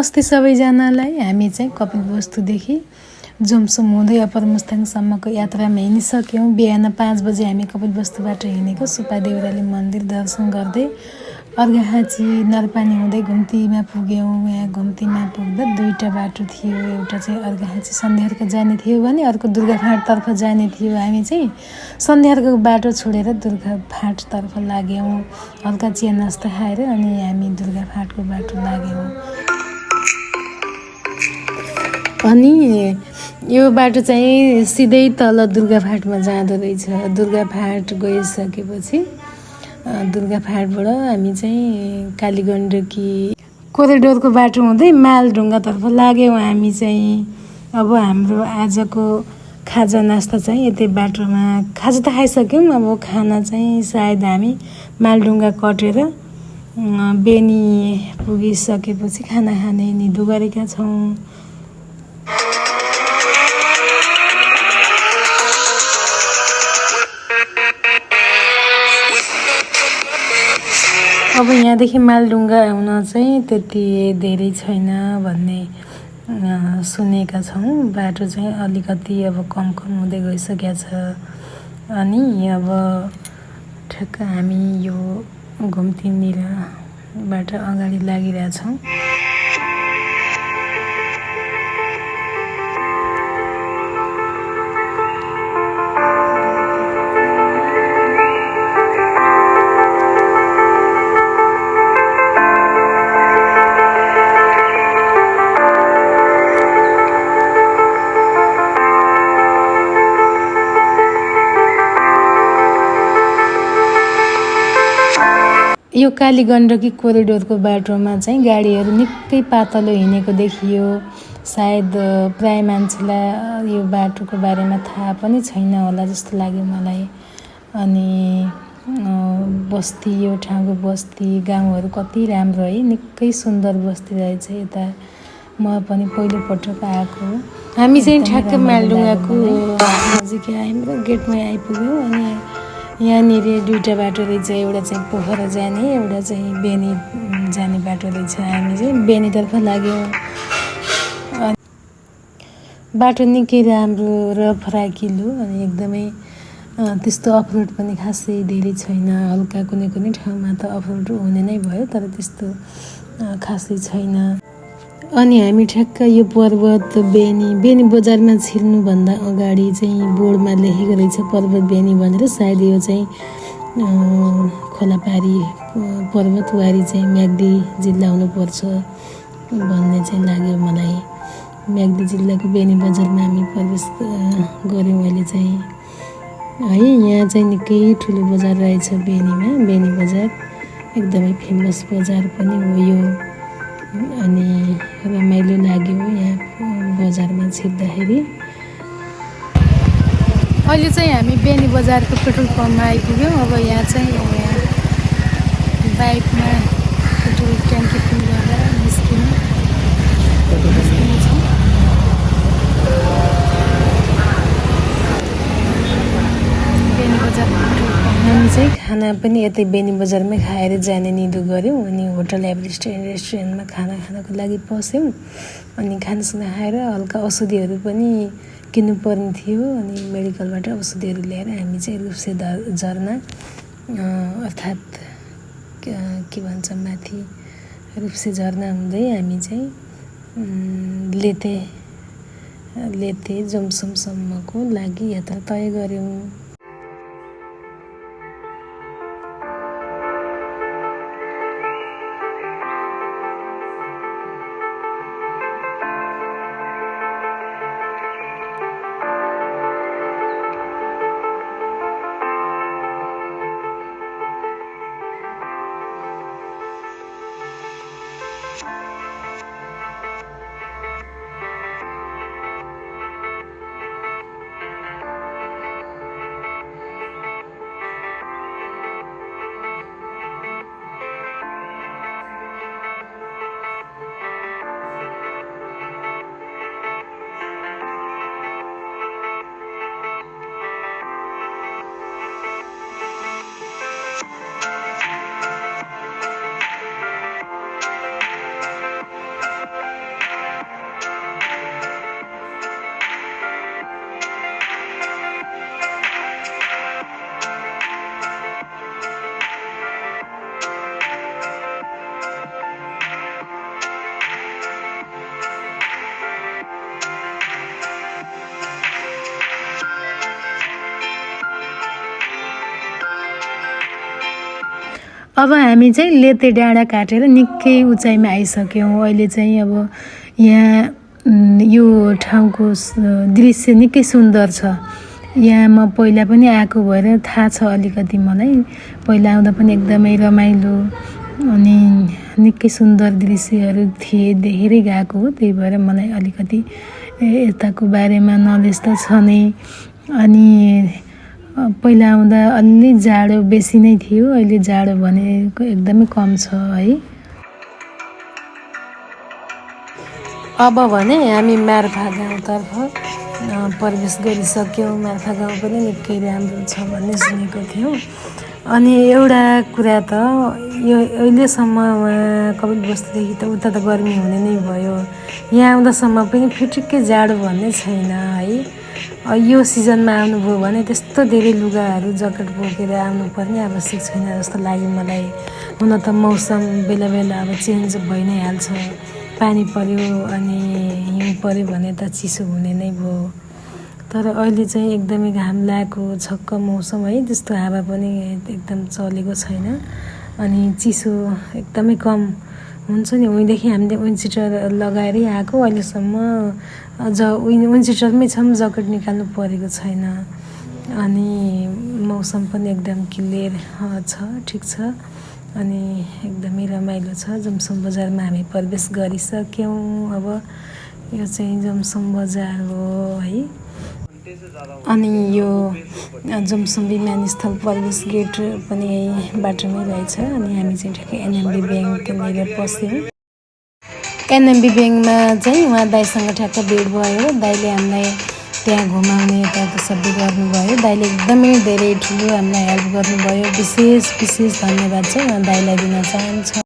नमस्ते सबैजनालाई। हामी चाहिँ कपिलवस्तुदेखि जोमसोम हुँदै अप्पर मुस्ताङसम्मको यात्रामा हिँडिसक्यौँ। बिहान 5 बजे हामी कपिलवस्तुबाट हिँडेको सुपा देउराली मन्दिर दर्शन गर्दै अर्घाखाँची नरपानी हुँदै घुम्तीमा पुग्यौँ। यहाँ घुम्तीमा पुग्दा दुईवटा बाटो थियो। एउटा चाहिँ अर्घाखाँची सन्ध्यार्क जाने थियो भने अर्को दुर्गाफाँटतर्फ जाने थियो। हामी चाहिँ सन्ध्यार्कको बाटो छोडेर दुर्गाफाँटतर्फ लाग्यौँ। हल्का चिया नास्ता खाएर अनि हामी दुर्गाफाँटको बाटो लाग्यौँ। अनि यो बाटो चाहिँ सिधै तल दुर्गाफाँटमा जाँदो रहेछ। दुर्गाफाँट गइसकेपछि दुर्गाफाँटबाट हामी चाहिँ कालीगण्डकी कोरिडोरको बाटो हुँदै मालढुङ्गातर्फ लाग्यौँ। हामी चाहिँ अब हाम्रो आजको खाजा नास्ता चाहिँ यतै बाटोमा खाजा त खाइसक्यौँ। अब खाना चाहिँ सायद हामी मालढुङ्गा कटेर बेनी पुगिसकेपछि खाना खाने निधो गरेका छौँ। अब यहाँदेखि मालढुङ्गा आउन चाहिँ त्यति धेरै छैन भन्ने सुनेका छौँ। बाटो चाहिँ अलिकति अब कम हुँदै गइसकेको छ। अनि अब ठ्याक्क हामी यो घुम्तीनिरबाट अगाडि लागिरहेछौँ। यो कालीगण्डकी कोरिडोरको बाटोमा चाहिँ गाडीहरू निकै पातलो हिँडेको देखियो। सायद प्राय मान्छेलाई यो बाटोको बारेमा थाहा पनि छैन होला जस्तो लाग्यो मलाई। अनि बस्ती, यो ठाउँको बस्ती गाउँहरू कति राम्रो है, निकै सुन्दर बस्ती रहेछ। यता म पनि पहिलोपटक आएको। हामी चाहिँ ठ्याक्क मालढुङ्गाको नजिकै आयौँ र गेटमै आइपुग्यौँ। अनि यहाँनिर दुईवटा बाटो रहेछ। एउटा चाहिँ पोखरा जाने, एउटा चाहिँ बेनी जाने बाटो रहेछ। हामी चाहिँ बेनीतर्फ लाग्यौँ। बाटो निकै राम्रो र फराकिलो अनि एकदमै त्यस्तो अफरोड पनि खासै धेरै छैन। हल्का कुनै ठाउँमा त अफरोड हुने नै भयो, तर त्यस्तो खासै छैन। अनि हामी ठ्याक्क यो पर्वत बेनी बजारमा छिर्नुभन्दा अगाडि चाहिँ बोर्डमा लेखेको रहेछ पर्वत बेनी भनेर। सायद यो चाहिँ खोलापारी पर्वतवारी चाहिँ म्याग्दी जिल्ला हुनुपर्छ भन्ने चाहिँ लाग्यो मलाई। म्याग्दी जिल्लाको बेनी बजारमा हामी प्रवेश गऱ्यौँ अहिले चाहिँ है। यहाँ चाहिँ निकै ठुलो बजार रहेछ बेनीमा। बेनी बजार एकदमै फेमस बजार पनि हो यो। अनि रमाइलो लाग्यो यहाँ बजारमा छिर्दाखेरि। अहिले चाहिँ हामी बेनी बजारको पेट्रोल पम्पमा आइपुग्यौँ। अब यहाँ चाहिँ बाइकमा पेट्रोल ट्याङ्की फुल गरेर निस्किनु छौँ। बेनी बजारको पेट्रोल पम्प हामी चाहिँ खाना पनि यतै बेनी बजारमै खाएर जाने निधो गऱ्यौँ। अनि होटल एभरेस्ट रेस्टुरेन्टमा खाना खानको लागि पस्यौँ। अनि खानासाना खाएर हल्का औषधिहरू पनि किन्नुपर्ने थियो। अनि मेडिकलबाट औषधिहरू ल्याएर हामी चाहिँ रुप्से झरना अर्थात् के भन्छ माथि रुप्से झरना हुँदै हामी चाहिँ लेते जोमसोमसम्मको लागि यात्रा तय गऱ्यौँ। अब हामी चाहिँ लेते डाँडा काटेर निकै उचाइमा आइसक्यौँ। अहिले चाहिँ अब यहाँ यो ठाउँको दृश्य निकै सुन्दर छ। यहाँ म पहिला पनि आएको भएर थाहा छ अलिकति मलाई। पहिला आउँदा पनि एकदमै रमाइलो अनि निकै सुन्दर दृश्यहरू थिए, देखेरै गएको हो। त्यही भएर मलाई अलिकति यताको बारेमा नलेज त छ नै। अनि पहिला आउँदा अलि जाडो बेसी नै थियो, अहिले जाडो भनेको एकदमै कम छ है। अब भने हामी मार्फा गाउँतर्फ प्रवेश गरिसक्यौँ। मार्फा गाउँ पनि निकै राम्रो छ भन्ने सुनेको थियौँ। अनि एउटा कुरा त यो अहिलेसम्म कपिलवस्तुदेखि त उता त गर्मी हुने नै भयो। यहाँ आउँदासम्म पनि फिटिक्कै जाडो भन्ने छैन है। यो सिजनमा आउनुभयो भने त्यस्तो धेरै लुगाहरू ज्याकेट बोकेर आउनुपर्ने आवश्यक छैन जस्तो लाग्यो मलाई। हुन त मौसम बेला बेला अब चेन्ज भइ नै हाल्छ। पानी पर्यो अनि हिउँ पर्यो भने त चिसो हुने नै भयो। तर अहिले चाहिँ एकदमै घाम लागेको छक्क मौसम है। त्यस्तो हावा पनि एकदम चलेको छैन अनि चिसो एकदमै कम हुन्छ नि। उहीँदेखि हामीले विन्ड सिटर लगाएरै आएको, अहिलेसम्म अझ विन्ड सिटरमै छौँ, ज्याकेट निकाल्नु परेको छैन। अनि मौसम पनि एकदम क्लियर छ, ठिक छ अनि एकदमै रमाइलो छ। जमसम बजारमा हामी प्रवेश गरिसक्यौँ। अब यो चाहिँ जमसम बजार हो है। अनि यो जमसम विमानस्थल प्रवेश गेट पनि यही बाटोमै रहेछ। अनि हामी चाहिँ ठ्याक्कै एनएमबी ब्याङ्कनिर पस्यौँ। एनएमबी ब्याङ्कमा चाहिँ उहाँ दाइसँग ठ्याक्क भेट भयो। दाइले हामीलाई त्यहाँ घुमाउने यताउता सबै गर्नुभयो। दाइले एकदमै धेरै ठुलो हामीलाई हेल्प गर्नुभयो। विशेष धन्यवाद चाहिँ उहाँ दाइलाई दिन चाहन्छु।